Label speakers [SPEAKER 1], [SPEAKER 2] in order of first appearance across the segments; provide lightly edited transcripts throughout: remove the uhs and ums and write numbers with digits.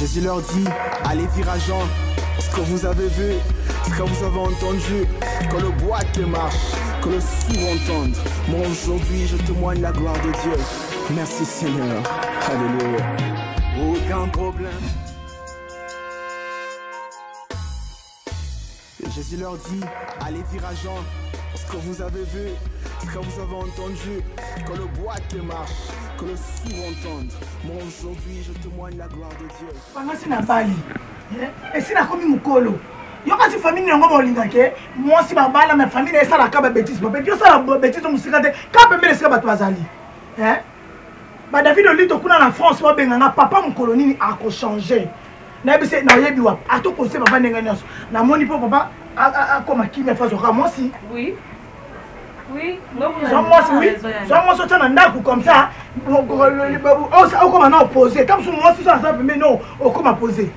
[SPEAKER 1] Jésus leur dit, allez dire à Jean ce que vous avez vu, ce que vous avez entendu, que le bois te marche, que le sourd entende. Moi aujourd'hui, je témoigne la gloire de Dieu. Merci Seigneur. Alléluia. Aucun problème. Jésus leur dit, allez dire à Jean ce que vous avez vu, ce que vous avez entendu, que le bois te marche, que le sourd entende. Moi aujourd'hui, je témoigne la gloire de Dieu.
[SPEAKER 2] Bangasi na bali. Esi nakomi mokolo. Yo kasi famille yango bolinga ke mwasi babala mais famille na esalaka ba bêtises ba bêtises osala ba bêtises mosika te ka pembeni esika bato bazali. Hein? Ba David Olito kuna na France babenga nga papa mokolo nini akochanger. Nayebisi nayebi wapi ato conseil papa ndenge nyonso namoni mpo papa akoma kimia fo azwaka mwasi.
[SPEAKER 3] Oui. Oui,
[SPEAKER 2] zwa mwasi oui zwa mwasi otya na ndako comme ça okoma na opose ntango mosusu mwasi so aza pembeni no okoma pose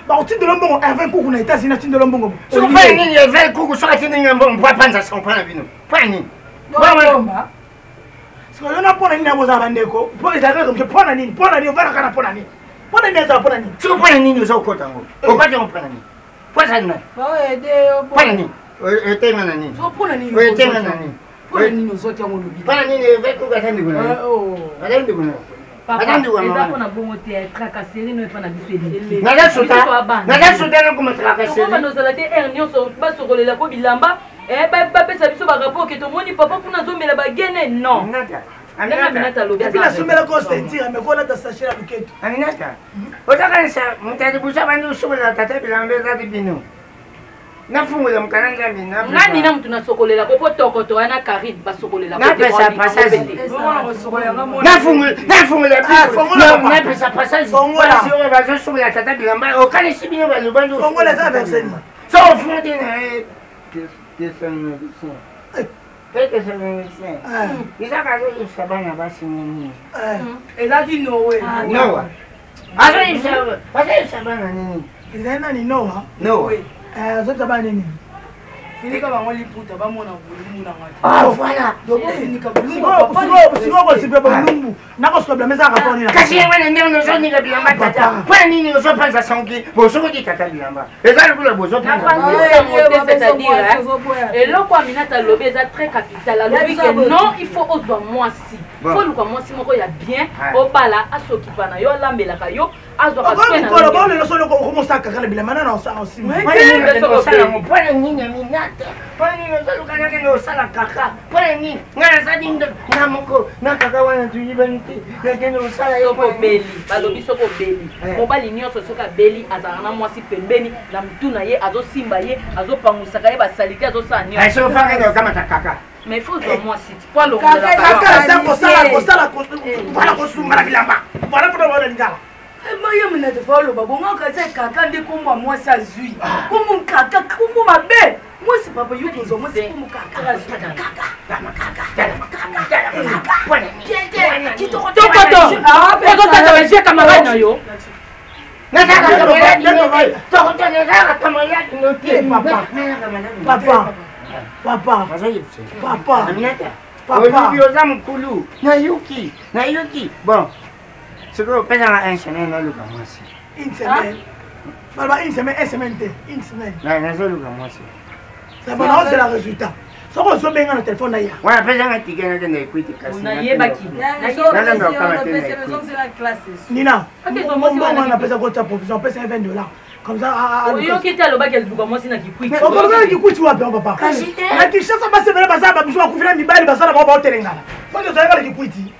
[SPEAKER 2] bakotindela mbongo Herve Nkuku na États-Unis atindela mbongo.
[SPEAKER 4] Soki mpo nini Herve Nkuku soki atindi nga mbongo mpo apanza sango mpo na bino mpo ya nini?
[SPEAKER 2] Sikoyo yo na mpo na nini yango ozala bandeko mpo ezalaka kaka moke mpo na nini mpo na nini ovandaka na mpo na nini mpo na nini ezala mpo na nini
[SPEAKER 4] Soki mpo na nini oza kokota yango okoti yango mpo na nini mpo azali nani mpo na nini otenga na nini otenga na nini
[SPEAKER 5] mpo na nini ozwaki yango olobi
[SPEAKER 4] mpo na nini Herve Nkuku aza ndeko na yo aza ndeko na yo
[SPEAKER 3] Papa, eza mpona bongo te tracasserie no epa na biso eleki
[SPEAKER 4] naza sota naza sota nakoma tracasserie
[SPEAKER 3] tokobanda ozala te heure nyonso basokolela ko bilamba eh, bapesa biso barapport ke tomoni papa kuna azomela bagene non ndenge Aminata alobi
[SPEAKER 2] epuis nasombelaka o ceinture mais kolata sachet ya loketo
[SPEAKER 4] Aminata ozakanisa moto ya liboso abandi kosokolela tata bilamba ezali bino nafungola mokanda nzambe
[SPEAKER 3] nani na motu nasokolela ko mpo tokoto wana Karine basokolela
[SPEAKER 4] napesa passage nafungola napesa passage oyo bazosokola tata bilamba okanisi bino baloba
[SPEAKER 2] fongola eza verset nini
[SPEAKER 4] so ofungo te na Thessaloniciens Thessaloniciens ezaka azoyebisa bana basi nini
[SPEAKER 5] ezalaki noe
[SPEAKER 4] Noa azoyebisa bana nini
[SPEAKER 2] ezali nani Noa
[SPEAKER 4] Noa
[SPEAKER 2] azoyebisa bana nini
[SPEAKER 5] finika bango liputa bamona bolumbu na ngai
[SPEAKER 4] Ah, voilà.
[SPEAKER 2] Sikoyo kosipe bolumbu nakosuka bilamba eza rapport nini
[SPEAKER 4] kasi ye wana ndenge ozoninga bilamba tata mpona nini ozopanza sangi bozokoti tata bilamba eza lokola
[SPEAKER 3] c'est-à-dire eloko Aminata alobi eza très capital alobi ke non il faut ozwa mwasi faut oluka mwasi moko ya bien obala asokipa na yo alambelaka yo azwaka soin na
[SPEAKER 2] mokolo bolelo solo okomosaka kaka na bilamba nana osala osima
[SPEAKER 4] mpona nini Aminata mpona nini ozoluka nakende osala kaka mpona nini ngai nazali nga moko na kaka wana toyibani te nakende osala
[SPEAKER 3] soki obeli balobi soki obeli mobali nyonso soki abeli azalaka na mwasi pembeni na mutu na ye azosimba ye azopangusaka ye basalite azosala
[SPEAKER 4] nyonso okamata kaka
[SPEAKER 3] mais faut ozwa mwasi ti po alongolaka
[SPEAKER 2] kosala kosala vala kosunga na bilamba vala mpona wana lingala
[SPEAKER 5] Mariam na defa oloba bongo kasi kaka nde kombo ya mwasi azwi kombo kaka kombo mabe mwasi papa yo kozwa mwasi kombo kaka
[SPEAKER 3] tokoto ozosala baje camarade na yo
[SPEAKER 2] Papa, papa, papa,
[SPEAKER 4] papa, oza mokulu nayoki nayoki bon sikoyo opesanga un semaine naluka mwasi
[SPEAKER 2] une semaine baloba une semaine un semaine te une semaine
[SPEAKER 4] nazoluka mwasi
[SPEAKER 2] ça va naozela résultat soki ozobenga na telefone na ya
[SPEAKER 4] wana apesanga tike nakende ekwiti kasi
[SPEAKER 3] nayebaki
[SPEAKER 2] nina mbongo napesa kota provision apesa ye 20 dollars comme ça
[SPEAKER 3] oyoki te alobaki aluka mwasi na kikwiti
[SPEAKER 2] okoluka na kikwiti wapi papa na Kinshasa basi ebele baza babiso bakufi na mibali baza na bao baotelengana soki ozalaka na kikwiti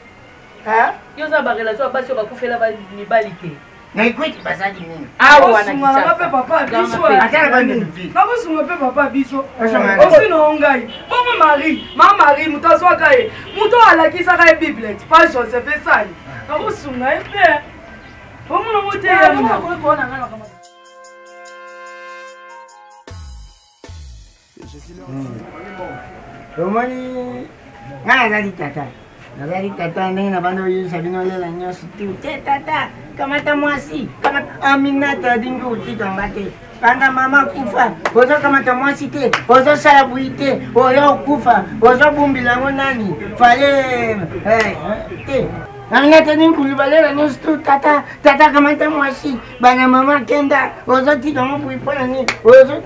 [SPEAKER 3] yo oza barelation ya basi oyo bakufela mibali te
[SPEAKER 4] na ekwiti bazali nini
[SPEAKER 3] awa na
[SPEAKER 5] Nakosunga mpe papa biso nakosunga mpe papa biso osi na ngai bongo Marie ma Marie moto azwaka ye moto oyo alakisaka ye bible pa Joseph esali nakosunga ye mpe omona ngo te.
[SPEAKER 4] Omoni ngai nazali tata, nazali tata ndenge na banda oyebisa bino lela nyonso tu te tata, kamata mwasi, kamata Aminata alingi kotika nga te banda mama kufa, ozokamata mwasi te, ozosala bui te, oyo okufa, ozobumbila yango nani fale eh, te. Aminata alingi koloba lela nyonso tu tata, tata kamata mwasi, bana mama kenda, ozotika ngo bui mpo na nini ozo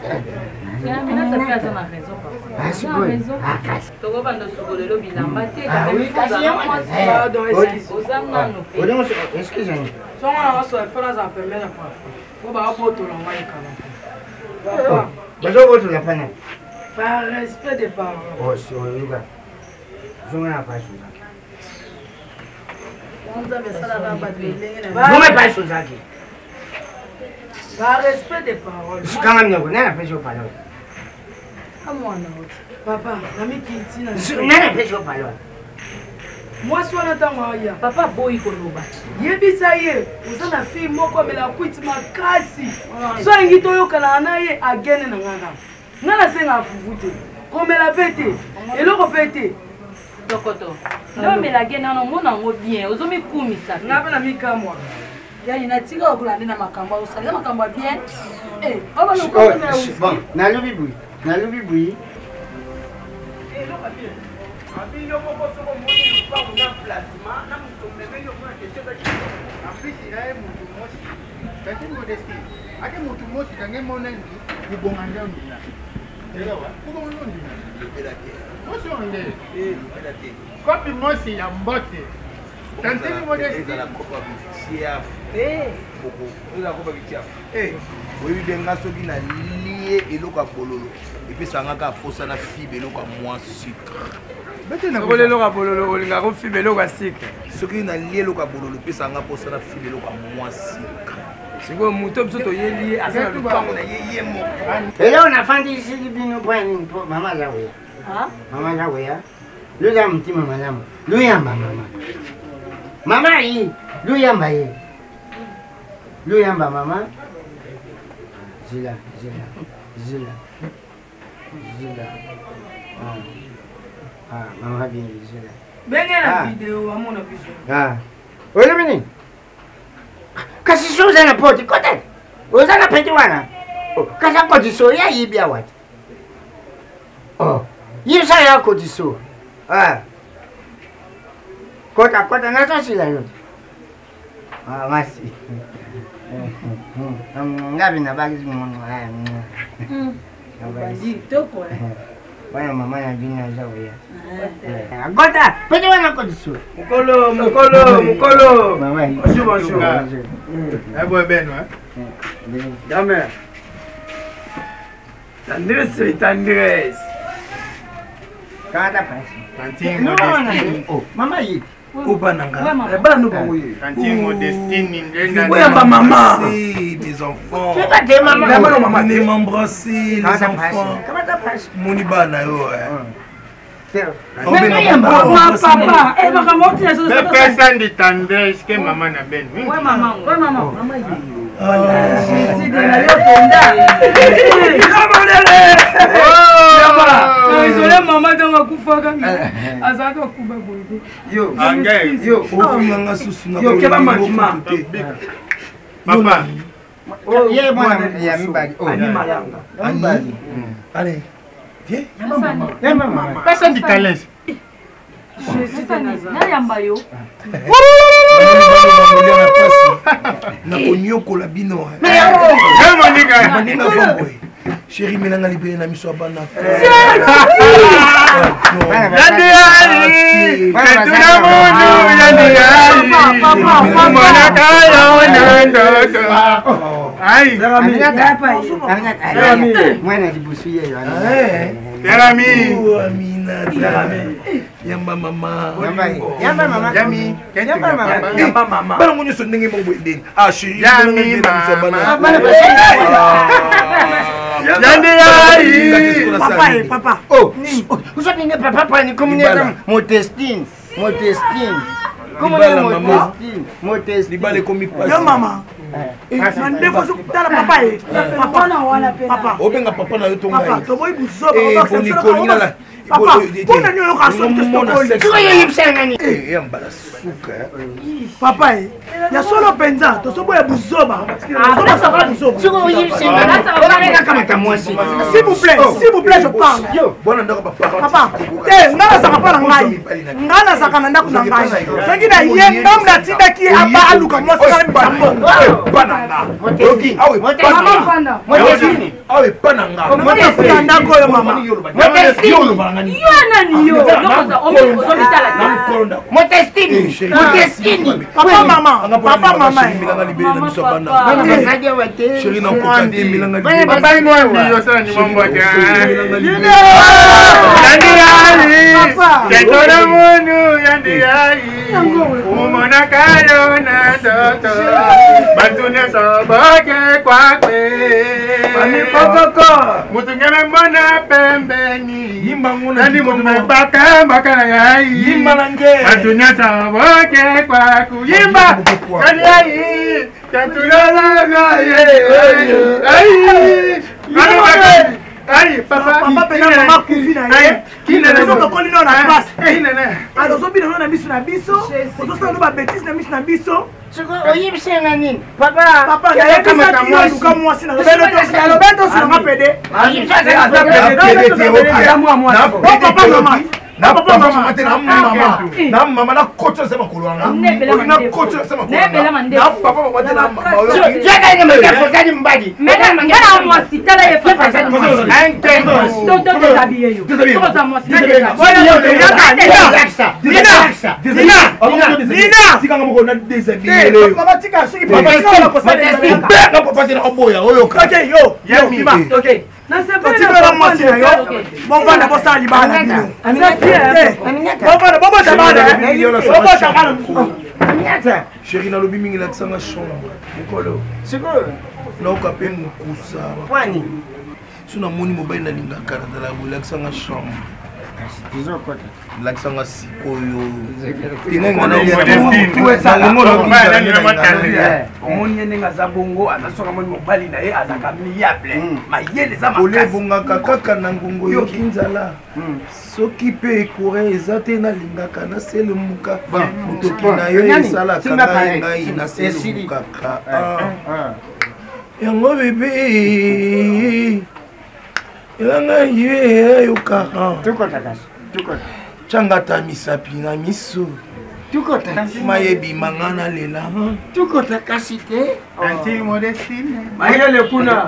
[SPEAKER 3] tokobanda osukola elo bilamba te oza nano
[SPEAKER 5] songo na waso efo naza pembeni na papa po babotola ngai kala
[SPEAKER 4] bazobotola pana
[SPEAKER 5] par respect de parents
[SPEAKER 4] oyoka zonga na pasi ozaki zonga pasi ozaki
[SPEAKER 5] par respect de parole
[SPEAKER 4] kanga minoko nani apesi yo parole
[SPEAKER 5] papa namikiti na
[SPEAKER 4] nani apesi yo parole
[SPEAKER 5] mwasi wana ntango aya
[SPEAKER 3] papa aboyi koloba
[SPEAKER 5] yebisa ye oza na fille moko amela kwiti makasi so alingi toyokanaka na ye agene na ngai kaka ngai nasengaka fufu te komela mpe te eloko mpe te
[SPEAKER 3] tokoto nde omela gene wana omona yango bien ozomikumisa
[SPEAKER 5] ngai mpe na mikamwa
[SPEAKER 6] Yani natika okola nde na makambo osala eza makambo ya bien eh,
[SPEAKER 4] oh, nalobi boye nalobi boye
[SPEAKER 1] bino moko soko omoni lupango na placement na moto omemeli omona question eza kitoko
[SPEAKER 7] ampisi na ye motu mosi tati modesti ake motu mosi kange monangi kubonga nde ondina kubonga nde ondina mosi oyo nde kopi mosi ya mbote Tantine Modeste.
[SPEAKER 1] Ezala kopa bitiaf. Eh. Ezala kopa bitiaf. Eh. Oyebi bien nga soki na lie eloko ya bololo epesa nga kaka posa na fibe eloko ya mwa sucre.
[SPEAKER 5] Soki eloko ya bololo olingaka kofiba eloko ya sucre.
[SPEAKER 1] Soki na lie eloko ya bololo epesa nga posa na fibe eloko ya mwa sucre.
[SPEAKER 5] Sikoyo moto biso toyeli ye aza na lopango na ye ye moko.
[SPEAKER 4] Eloko nafandisili bino mpo ya nini mpo mama aza koya. Mama aza koya. Loza motema malamu, loyamba mama. Mama ye, loyamba ye. Loyamba mama. Zela, zela, zela. Zela. Ah, ah mama bien, zela.
[SPEAKER 5] Benge na ah. video amona biso.
[SPEAKER 4] Ah. Olobi nini? Kasi so oza na poti, kota. Oza na peti wana. Oh, kasi akoti so ye ayibi awa te. Oh, yebisa ya akoti so. Ah. Kota, kota, nazosila yo te. Ah, masi. Ngabi na baki.
[SPEAKER 6] Kitoko.
[SPEAKER 4] Wana mama na bino aza koya. Kota, pete wana koti so.
[SPEAKER 5] Mokolo, mokolo, mokolo.
[SPEAKER 4] Mama.
[SPEAKER 5] Bonjour, bonjour.
[SPEAKER 7] Eh boy ben, hein.
[SPEAKER 5] Grand-mère. Tendresse, tendresse.
[SPEAKER 4] Kata pasi.
[SPEAKER 7] Tantine Modestine.
[SPEAKER 4] Oh, mama ye.
[SPEAKER 1] Oba na nga.
[SPEAKER 5] Eh, bana no bango ye.
[SPEAKER 7] Tantine Modestine ngenda.
[SPEAKER 5] Boyamba mama.
[SPEAKER 1] Mes enfants.
[SPEAKER 4] Keba te mama.
[SPEAKER 5] Yamba no mama
[SPEAKER 1] te. M'embrasser les enfants.
[SPEAKER 4] Kata pasi.
[SPEAKER 1] Moni bana yo.
[SPEAKER 7] Pesa ndi tendresse ke mama na beno.
[SPEAKER 3] Ouais maman. Ouais maman.
[SPEAKER 2] Mama ye.
[SPEAKER 5] Désolé mama ntango akufaka azalaka kuba boye
[SPEAKER 7] yo
[SPEAKER 1] ofinganga susu
[SPEAKER 5] yo keba makima
[SPEAKER 7] papa
[SPEAKER 4] ye mwana ya mibali
[SPEAKER 5] ani malanga
[SPEAKER 1] ani allez viens
[SPEAKER 7] pesa ndi kalese
[SPEAKER 3] nayamba yo
[SPEAKER 1] nakonyokola bino baninga vambwe sheri melanga libele na miso ya bana
[SPEAKER 4] mwana liboso ye
[SPEAKER 1] yamba mama
[SPEAKER 4] yamba mama yamba mama
[SPEAKER 5] yamba mama
[SPEAKER 1] bana ngo nyonso ndenge moko boye ndeni ah chéri
[SPEAKER 2] papa e papa
[SPEAKER 4] oh ozobinga papa pani komuneza modestine modestine
[SPEAKER 1] libala ekomi
[SPEAKER 2] yo mama. Mandefu tala papa ye. Papa.
[SPEAKER 8] Obenga papa na yo to ngai.
[SPEAKER 2] Papa, toboyi buzoba. Papa, mpona nini oyoka soni te
[SPEAKER 4] tokoyebisa nani?
[SPEAKER 8] Ya mbala suka.
[SPEAKER 2] Papa ye ya solo mpenza tozoboya buzoba.
[SPEAKER 4] Soki oyebisa nani, mwasi.
[SPEAKER 2] S'il vous plaît, s'il vous plaît, je parle.
[SPEAKER 8] Bwana ndako ba
[SPEAKER 2] papa te, nga nazalaka mpa na ngai, nga nazalaka na ndako na ngai. Soki na ye ngambo natindaki ye aba aluka mwasi na misa mbongo.
[SPEAKER 8] Awa epa na nga.
[SPEAKER 2] Mama, ndako oyo mama.
[SPEAKER 3] Yo nani yo? Ozomitala.
[SPEAKER 4] Motestini, motestini.
[SPEAKER 2] Papa, mama, papa, mama.
[SPEAKER 8] Chéri, nakoka te, melanga.
[SPEAKER 7] Ketona munu yandi yayi umonakalo na ndoto bato nyonso boke kwakwe mutu ngeme mbona pembeni nani mutu mebakambaka na yayi bato nyonso boke kwaku yimba yani yayi ketulalaga ye ayi. Ayi, papa,
[SPEAKER 2] papa pena mama kufi na ye. Biso tokoli nao na place. Ozobina nao na miso na biso, ozosala no babétise na miso na biso.
[SPEAKER 4] Oyebisa nga nini, papa?
[SPEAKER 2] Papa, nayebisaki yo luka mwasi. Nalobe tosilanga pede. Papa, mama,
[SPEAKER 8] na papa mama te, na mama, na mama nakotisa se makolo yanga, nakotisa se makolo yanga na papa mama te, na mama.
[SPEAKER 3] Ngana mwasi, tala ye. Tozabiye yo, toza mwasi.
[SPEAKER 8] Tikanga moko na déshabillé.
[SPEAKER 2] Papa, tika soki
[SPEAKER 8] papa te na oboya oyoka.
[SPEAKER 2] Yo otikala mwasi na yo, bovanda bosala libala na bino, bovanda bobota bana, bobota bana mosusu.
[SPEAKER 8] Chéri, nalobi mingi, lakisanga chambre mokolo naoka mpe mokusa so namoni mobali nalingaka nazala boye. Lakisanga chambre, lakisanga sikoyo.
[SPEAKER 9] Omoni ye ndenge aza bongo, aza soki amoni mobali na ye azalaka miable, mayele eza.
[SPEAKER 8] Kole ebongaka kaka na ngongo, yoki nzala soki mpe courant eza te, nalingaka naselemuka motoki na yo esalaka ngai ngai naselemukaka yango. Bebe elanga ye ayoka, tyanga ata misapi na miso, mayebima nga nalela.
[SPEAKER 4] Tukota kasi te.
[SPEAKER 9] Mayele kuna.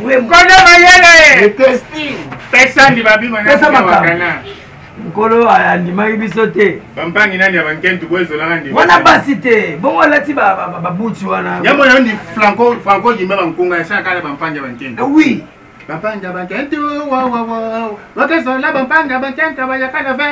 [SPEAKER 7] Kono mayele pesa ndi babima.
[SPEAKER 9] Pesa makambo. Nkolo andimaki biso te.
[SPEAKER 7] Bampangi nani ya bankentu boezolanga ndi.
[SPEAKER 9] Wana basi te, bongo alati babuti wana.
[SPEAKER 7] Yambo yo ndi Franco, Franco yimba bankunga esala kala bampangi ya bankentu.
[SPEAKER 9] Oui.
[SPEAKER 7] Bampanga bankentu wawawa wakezola, bampanga bankentu bayakala ve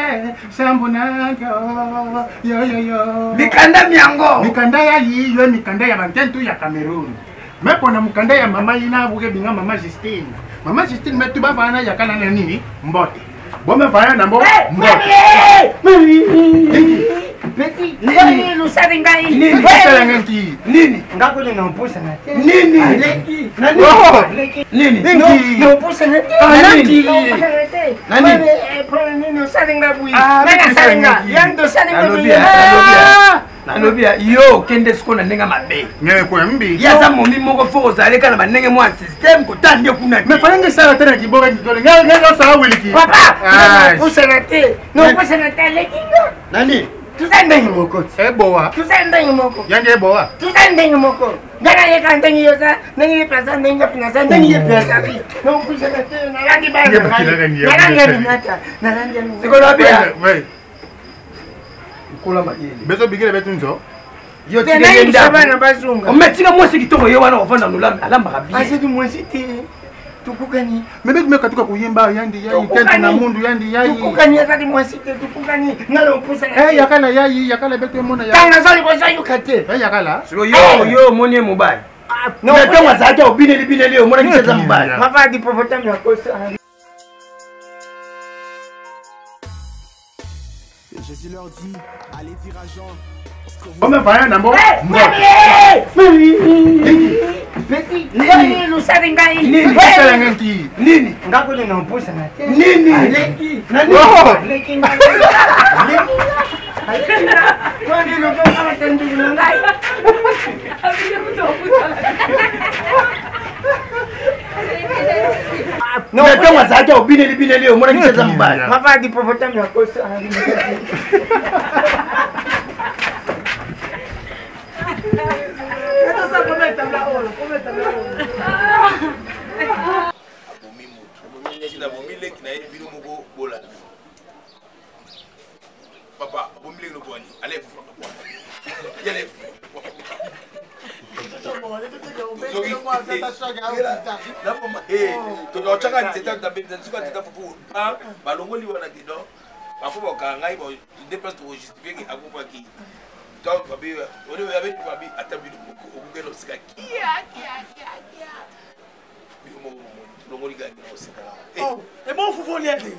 [SPEAKER 7] sambu nango yoyoyo.
[SPEAKER 9] Mikanda miango.
[SPEAKER 7] Mikanda ya yiyo, mikanda ya bankentu ya Cameroon. Me pona mukanda ya mama yina abuke binga mama Justine, mama Justine me tuba vana yakala na nini mbote bomevaya na mbo mbote.
[SPEAKER 4] Petit, nini lusali ngai?
[SPEAKER 7] Nini?
[SPEAKER 9] Nini?
[SPEAKER 4] Nga kuna nampusana te.
[SPEAKER 9] Nini?
[SPEAKER 4] Aleki.
[SPEAKER 9] Nani? Nini?
[SPEAKER 4] Nampusana te.
[SPEAKER 9] Nani?
[SPEAKER 4] Nampusana te.
[SPEAKER 9] Nani?
[SPEAKER 4] Pona nini osali nga bwi?
[SPEAKER 9] Ah,
[SPEAKER 4] Nga nasali nga. Yango osali nga
[SPEAKER 9] Nalobi
[SPEAKER 4] bwi.
[SPEAKER 9] nalobi yo okende sikoyo na ndenge mabe.
[SPEAKER 7] Ngene kwembi.
[SPEAKER 9] Ye aza momi moko fo kozaleka na bandenge mwa systeme kotala nde kuna.
[SPEAKER 7] Me fallait ngesala te na kiboka kitole ngai ngai osala wiliki.
[SPEAKER 4] Papa, nampusana te. Nampusana te, aleki nga.
[SPEAKER 9] Nani?
[SPEAKER 4] Tuza ndenge moko.
[SPEAKER 7] Ebowa.
[SPEAKER 4] Tuza ndenge moko.
[SPEAKER 7] Yange ebowa.
[SPEAKER 4] Tuza ndenge moko. Nga nayeka ndenge yoza, ndenge ye plaza, ndenge plaza, ndenge ye plaza. Nampusana te, nalandi bana. Nalandi Aminata. Nalandi Aminata.
[SPEAKER 9] Sikoyo abia. Nkola mayele.
[SPEAKER 7] Bezo bigele betu nzo.
[SPEAKER 9] Yo
[SPEAKER 4] Te nayebisa bana bazonga.
[SPEAKER 9] Ometika mwasi kitoko ye wana ovanda nolamba alambaka bien.
[SPEAKER 4] Azali mwasi te. Tukukani.
[SPEAKER 7] Me betu mekatuka kuyimba yandi yayi kentu na mundu yandi yayi.
[SPEAKER 4] Tukukani, azali mwasi te, tukukani. Nga nampusana.
[SPEAKER 7] Eh yakala yayi yakala betu emona
[SPEAKER 4] ya. Tanga azali kozayoka te.
[SPEAKER 7] Eh yakala.
[SPEAKER 9] Sikoyo yo yo omoni ye mobali. Na ntango azalaki obineli bineli, omonaki te eza mobali.
[SPEAKER 4] Papa dipopotame akosa.
[SPEAKER 1] Jésus leur dit, allez dire à Jean ce
[SPEAKER 4] Nini osali ngai?
[SPEAKER 8] Nini?
[SPEAKER 4] Nga kuna na opusana te.
[SPEAKER 8] Nini?
[SPEAKER 4] Aleki.
[SPEAKER 8] Nani?
[SPEAKER 4] Aleki ngai. Aleki nga. Aleki nga. Kwani lokola matandulu na ngai.
[SPEAKER 8] Na ntango azalaki obineli bineli omonaki te aza mobali.
[SPEAKER 4] Papa dipopotame ya kosa.
[SPEAKER 8] Abomi motu abomi leki na ye bino moko bolanda papa abomi leki nobwani ale yale totyaka nzete suka nzete fufu balongoli wana te donc bafo bakanga ngai nde place tokojustifie ke akufaki donc babi oyo babi ata bino moko okokenda oseka kia kia kia kia bino moko bomoni tolongoli kaka bino oseka
[SPEAKER 2] ebon fufu olia te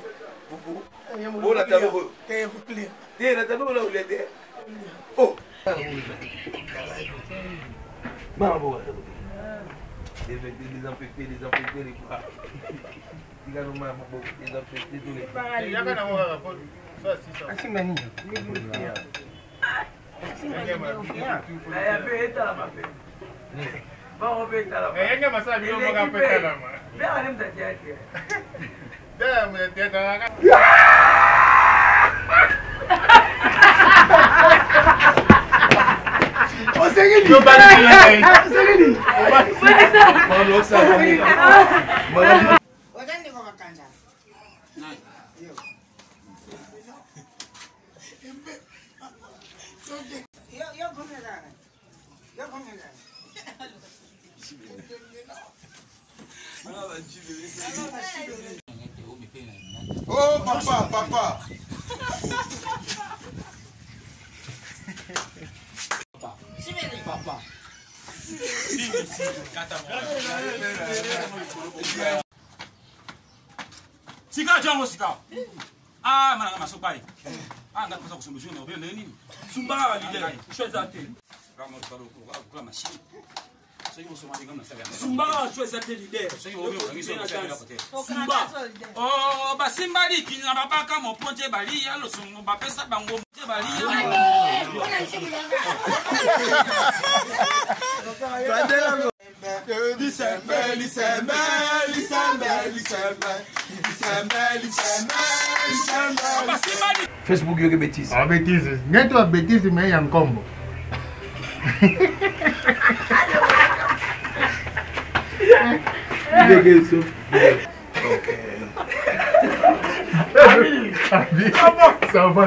[SPEAKER 8] fufu oyo na tableau oyo te na tableau oyo olia te oh mama boka désinfecter désinfecter les bras tika no mama maboko désinfecter tous les
[SPEAKER 4] Asimba nini?
[SPEAKER 8] Osengeli
[SPEAKER 4] Oza ndeko makanza. Yo yo komela. Yo komela.
[SPEAKER 7] Oh papa, papa.
[SPEAKER 9] Papa.
[SPEAKER 10] Sika jango sika. Ah mana masokbai. Ah nga pesa kusumba juna obele nini? Sumba ba leader. Chweza te. Kama kalo kula machine. Sumba chweza te leader. Sumba. Oh basimba liki na babaka moponje bali ya losungu bapesa bango te bali ya.
[SPEAKER 7] Lisembe, lisembe, lisembe, lisembe, lisembe, lisembe, lisembe.
[SPEAKER 8] Facebook yoki bêtise.
[SPEAKER 7] Ah bêtise. Ngeto ya bêtise mais ya nkombo.
[SPEAKER 8] Ok.
[SPEAKER 7] Ça va, ça va,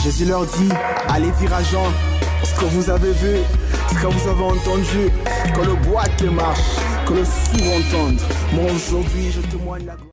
[SPEAKER 1] Jésus leur dit, allez dire à Jean ce que vous avez vu, ce que vous avez entendu, que le boiteux marche, que le sourd entende. Moi aujourd'hui, je témoigne la gloire.